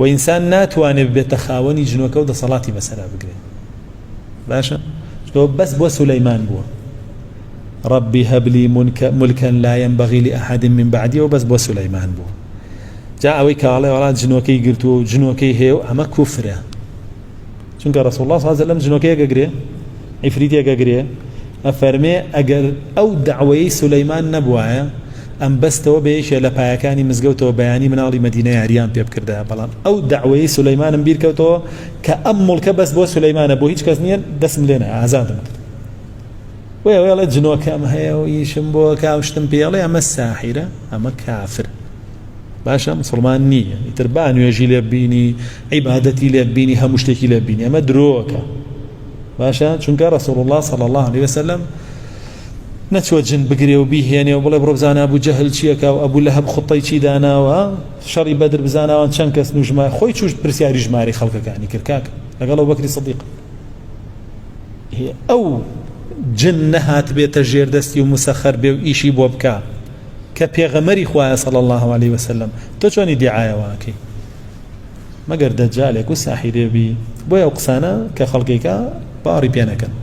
و ئینسان ناتوانێت ببێتە خاوەنی جنۆکە و دەسەڵاتی بەسەرا بگرێت. باشە چونکە بەس بۆ سولەیمان بووە ربی هب لی ملکا لا ينبغي لأحد من بعدی و بەس بۆ سولەیمان بووە. جا ئەوەی کاڵێ وەڵا جنۆکەی گرتووە و جنۆکەی هەیە و ئەمە کوفرە، چونکە رسول الله صلی الله علیه وسلم جنۆکەیەک ئەگرێ، عیفریتێک ئەگرێ، ئەفەرمێ ئەگەر ئەو دەعوەیەی سولەیمان نەبوایە ئەم بەستەوە بە یەکێ لە پایەکانی مزگەوتەوە بەیانی مناڵی مەدینە یاریان پێ بکردایە، بەڵام ئەو دەعوەیەی سولەیمانم بیر کەوتەوە کە ئەم موڵکە بەس بۆ سولەیمانە بۆ هیچ کەس نییە دەسم لێ نایە ئازادم کرد. بۆیە ئەوەی ئەڵێ جنۆکەم هەیە و ئیشم بۆ ئەکا و شتم پێ ئەڵێ ئەمە ساحیرە، ئەمە کافر. باشە مسلمان نییە، ئیتر با نوێژی لێ بینی، عیبادەتی لێ بینی، هەموو شتێکی لێ بینی، ئەمە درۆکە. باشە چونکە رسول الله صلی الله علیه وسلم نەچووە جن بگرێ و بیهێنێ و بڵێ بڕۆ بزانە ئەبوو جەهل چیەکە و ئەبوو لەهەب خوتەی چی داناوە، شەڕی بەدر بزاناوان چەند کەس نوژمار خۆی چوش پرسیاری ژماری خەڵکەکانی کرد کاک لەگەڵ ئەبوبەکری سدیق. ئەو جن نەهات بێتە ژێر دەستی و مسەخەر بێ و ئیشی بۆ بکا کە پێغەمەری خوایە صلی الله علیه وسلم، تۆ چۆن ئیدعایەوە ئەکەی؟ مەگەر دەجالێک و ساحیرێ بی. بۆیە ئەو قسانە کە خەڵکێکە باوەڕی پێ نەکەن.